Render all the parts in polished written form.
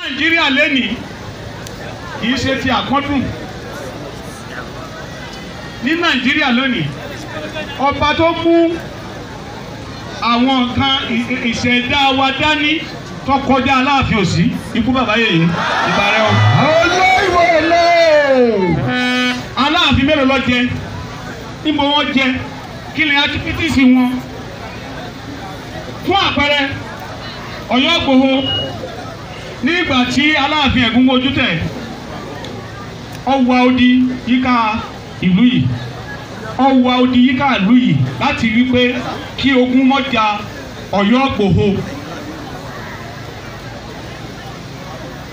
Nàìjíríà lẹ́nìí kì í ṣe ti àkọ́dùn. Ní Nàìjíríà lónìí, ọba tó mú àwọn nǹkan ìṣẹ̀dá wa dání tó kọjá Aláàfin òsì, ikú bàbá yèyé ìbàrẹ̀ o. Aláàfin mélòó ló jẹ? Níbo wọ́n jẹ? Kí ni activities wọn? Fún àpẹẹrẹ, Ọ̀yọ́ Ìgbòho nígbà tí Aláàfin Ẹ̀gúnwó Ojútẹ̀ ọwọ́ odi yíká ìlú yìí, ọwọ́ odi yíká ìlú yìí láti rí pé kí ogun má jà Ọ̀yọ́ Ìgbòho.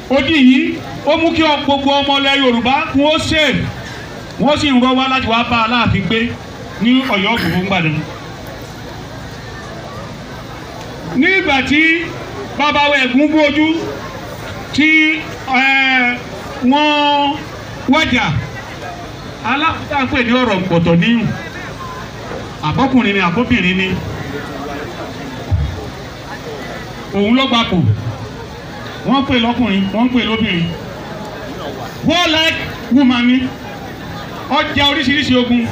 Odi yìí ó mú kí gbogbo ọmọ ilẹ̀ Yorùbá kún ó ṣe, wọ́n sì ń rọ́ wá láti wá bá Aláàfin gbé ní Ọ̀yọ́ Ìgbòho ńgbàdàn. Nígbà tí bàbá wa Ẹ̀gúnwó Ojú tí wọ́n wájà, Aláàfin tá à ń pè ní ọ̀rọ̀ pọ̀tọ̀ níyùn, àbọ́kùnrin ni àbóbìnrin ni, òun ló gbapò. Wọ́n pè lọ́kùnrin, wọ́n pè lóbìnrin. Warlike woman ni, ọjà oríṣiríṣi ogun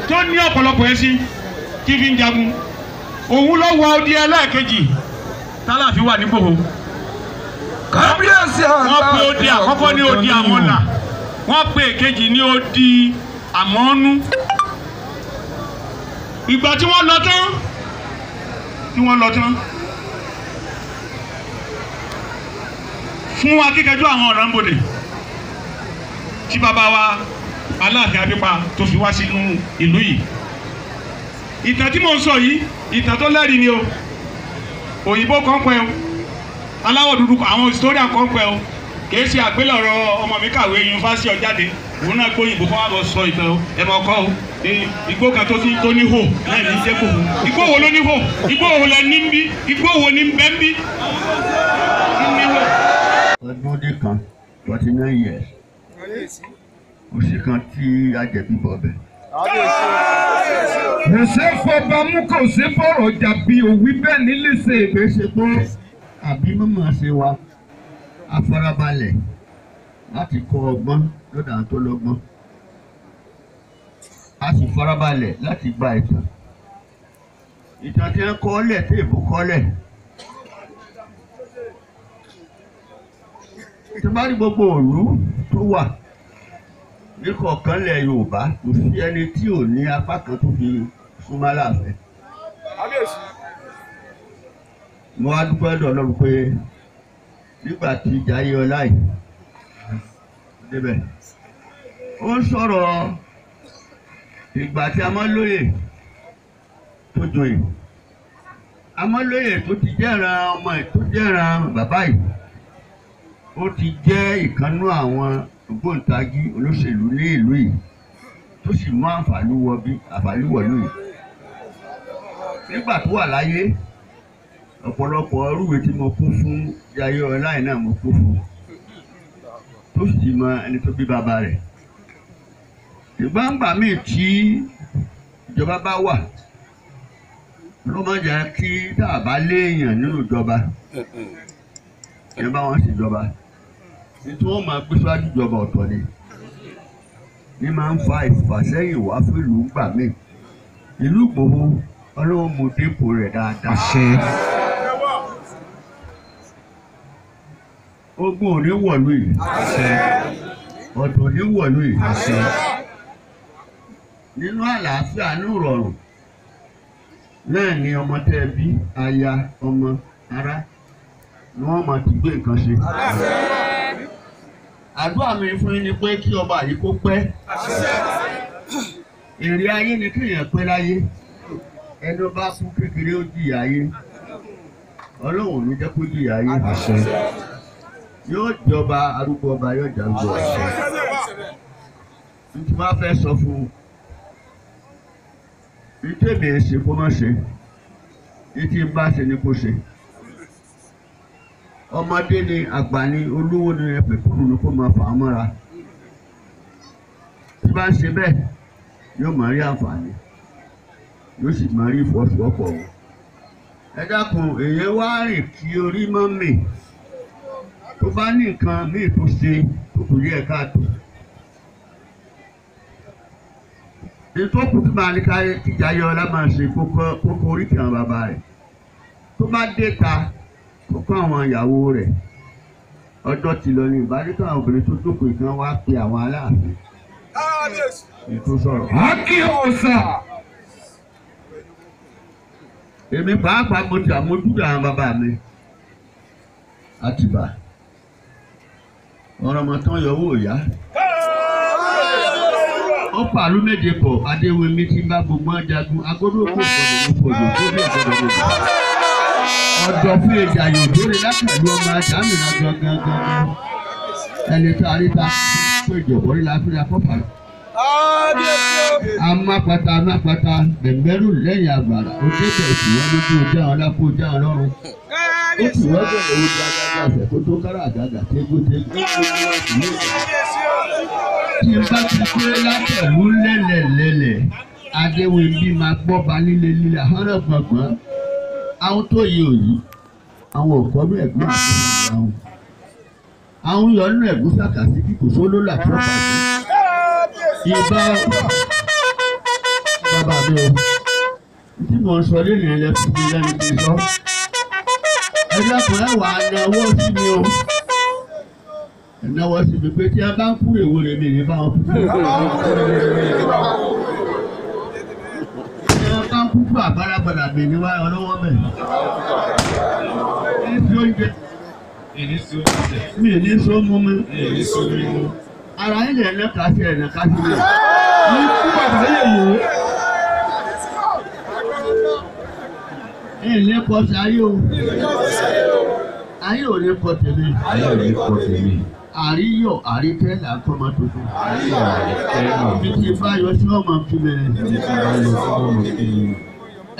tó ní ọ̀pọ̀lọpọ̀ ẹṣin tí fi ń jagun. Òun ló wọ odi ẹlẹ́ẹ̀kejì tálàfin wà ní Ìgbòho. Kábíyèsí. Wọ́n pe odi àkọ́kọ́ ní odi àmọ́là, wọ́n pe èkejì ní odi àmọ́nú. Ìgbà tí wọ́n lọ tán, fún akíkanjú àwọn ọ̀rànbodè tí bàbá wa Aláàfin Abípa tó fi wá sínú ìlú yìí. Ìtàn tí mò ń sọ yìí, ìtàn tó lẹ́rìí ni o. Òyìnbó kan pẹ́ o, aláwọ̀ dúdú àwọn historian kan pẹ́ o, kìí ṣe àgbélọ̀rọ̀ ọmọ mi kàwé yunifásitì ọ̀jáde òun náà gbóyìnbó kọ́ wá lọ sọ ìtàn o, ẹ mọ̀ kọ́ o. Igbó kan tó ní hò náà ní jẹ́ kò hò. Igbó wo ló ní hò? Igbó wo lẹ ní bí? Igbó wo ní bẹ́ ń bí? Ní hò. Ọdún dé kan, 49 years, òsì kan tí a jẹ̀bi bọ̀ bẹ̀. Kò ṣe fọba mú, kò ṣe fọ̀rọ̀ jàbí òwí bẹ́ẹ̀ nílé ṣe. Kì í ṣe pé àbí mímọ̀ ṣe wa, a farabalẹ̀ láti kọ́ ọgbọ́n lọ́dọ̀ àwọn tó lọ́gbọ́n. A sì farabalẹ̀ láti gba ìtàn. Ìtàn tí wọ́n kọ́ lẹ̀ tí èbó kọ́ lẹ̀. Tí bá rí gbogbo òlú tó wà ní kọ̀ọ̀kan lẹ̀ Yorùbá, kò sí ẹni tí ò ní apá kan tó fi súnmọ́ Aláàfin. Mo wá dúpẹ́ lọ́dọ̀ Ọlọ́run pé nígbà tí Jayé Ọlá yìí débẹ̀, ó ń sọ̀rọ̀ ìgbà tí Amọ́lóyè tó joyè. Amọ́lóyè tó ti jẹ́ran ọmọ ẹ̀ tó jẹ́ran bàbá yìí, ó ti jẹ́ ìkànnú àwọn ògbóǹtagì olóṣèlú ní ìlú yìí tó sì mú àǹfààní wọ bí àǹfààní wọ̀lú yìí. Nígbà tó wà láyé, ọ̀pọ̀lọpọ̀ rúwe tí mo kún fún Jayé Ọlá yìí náà mo kún fún, tó sì mọ ẹni tó bí bàbá rẹ̀. Ìgbàǹgbà míì tí ìjọba bá wà ló máa jẹ́ kí tá a bá léèyàn nínú ìjọba, ìyẹn bá wọn ṣèjọba, nítorí wọn máa gbé síwájú ìjọba ọ̀tọ̀ ni ní máa ń fa ìfàsẹ́yìn wá fún ìlú ńgbà míì. Ìlú Ìgbòho Ọlọ́run mú dépò rẹ̀ dáadáa. Ogun ò ní wọ̀lú yìí, ọ̀tọ̀ ò ní wọ̀lú yìí. Nínú àlàáfíà ní ìrọ̀rùn náà ni ọmọ tẹ́ bí, aya, ọmọ, ará ni wọ́n máa ti gbé nǹkan ṣe. Àdúrà mi fún yín ni pé kí ọba yìí kó pẹ́. Èrè ayé ni kéèyàn pẹ́ láyé. Ẹni bá kú kékeré ó jìyà ayé. Ọlọ́run ò ní jẹ́ kó jìyà ayé. Yóò jọba arúgbó ọba, yóò jàrúgbó ọba. N tí wọ́n fẹ́ sọ fún un, n tèmi ẹ̀ ṣe kó má ṣe, n tí n bá ṣe ni kó ṣe. Ọmọdé ni, àgbà ni, olówó ni, ẹ̀pẹ̀ kúrò ní kó máa fà á mọ́ra. Tí bá ń ṣe bẹ́ẹ̀, yóò máa rí àǹfààní, yóò sì máa rí ìfọwọ́sowọ́pọ̀ wọn. Ẹ dákun, èyí wá rìn kí orí mọ́ mi. Tó bá ní nǹkan míì tó ṣe tó kù yẹ káàtó. Ìtọ́kù tí màá ní ká tí Jayéọlá máa ṣe kókó oríkì àwọn bàbá rẹ̀. Tó bá dé ta kókó àwọn ìyàwó rẹ̀. Ọjọ́ ti lọ ní ìbáríkà àwọn obìnrin tó jókòó ìkan wá pe àwọn aláàfin. Ètò sọ̀rọ̀. Akí òòṣà. Èmi pàápàá mo ti àmójútó àwọn bàbá mi. Àtìbà. Ọ̀rọ̀ ọmọ tán yọ owó ìyá. Ó pàlú méje pọ̀ Adéwẹ̀mí tí ń bá gbogbo wọn jagun agbódò kò gbọdọ̀ wò fòdò tó bí ọ̀gbọ̀dọ̀ wò. Ọ̀dọ̀ fún èdè àyò lórí látàlú ọmọ àdámìnà gangan gangan. Ẹni tá a rí ta pé ìjọ̀bọ̀ rí la fi ra kọ́pà. Amápata amápata bẹ̀m̀bẹ̀rù lẹ́yìn àgbàrá ó dé tẹ̀ sí wọn lójú ojú àwọn lápò ojú àwọn lọ́rùn. Ó sì wọ́n bẹ̀rẹ̀ ojú agága ọ̀sẹ̀ kó tó kára àgàgà tégótégó. Tí n bá ti pé látẹ̀lú lẹ́lẹ̀lẹ́lẹ̀, Adéwẹ̀mí máa gbọ́ ba líle líle àhọ́rọ̀ gbọ̀ngbọ̀n. Àwọn tó yẹ òyì, àwọn òkọ́ bí ẹ̀gbọ́n àti àwọn. Àwọn yọ nínú ẹ̀gún sàkàsí kí kò sóló làtọ́ pàdé. Ìbá bàbá mi o, tí mò ń sọ lẹ́nu ẹ̀ lẹ́fún mi lẹ́nu ti sọ. Ẹ dákun ẹ wà á náwó sí mi o. Ẹ náwó sí mi pé tí a bá ń kú èwo rẹ̀ mi ní báwọn kú. Tí a bá ń kú fún àbáragbàdà mi ní wáyé ọlọ́wọ́ bẹ̀. Ẹ fi oúnjẹ mi ní so mú mi. Ara yín lè lẹ́ka sí ẹ̀nà ká sí mi. Ikú bàbá yèyé. Ẹ lè kọ́ sí ayé o. Ayé ò ní kọ́ tèmi. Ayé ò ní kọ́ tèmi. Àríyọ̀ àríkẹ́ là ń kọ́ ọmọ tuntun. Àríyọ̀ àríkẹ́ là ń Ibi tí bá yọ sí ọmọ kí mi ni. Ibi tí bá yọ sí ọmọ kí mi.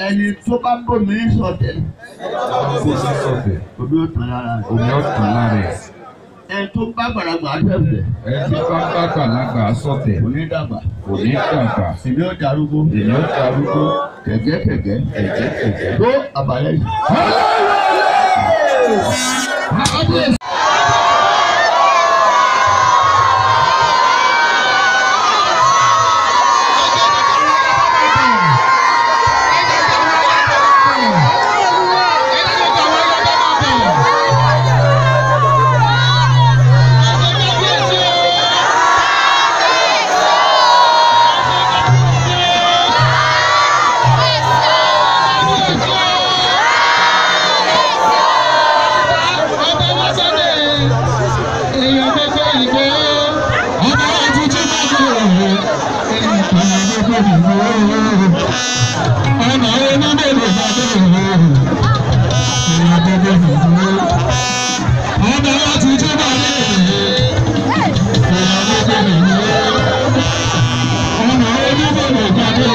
Ẹni tó bá bọ̀ mí sọ̀tẹ̀. Bá bó mi sọ̀tẹ̀. Omi ò tán lára rẹ̀. Omi ò tán lára rẹ̀. Ẹni tó bá gbàlagbà sọ̀tẹ̀. Ẹni tó bá gbàlagbà sọ̀tẹ̀. Kò ní dàgbà. Kò ní dàgbà. Èmi ò darúgbó. Èmi ò darúgbó. Kẹ̀kẹ́ kẹ̀kẹ́. Kẹ̀kẹ́ kẹ̀kẹ́. Tó àbàlẹ̀ yìí. Ọ̀nà oníbẹ̀rẹ̀ jáde.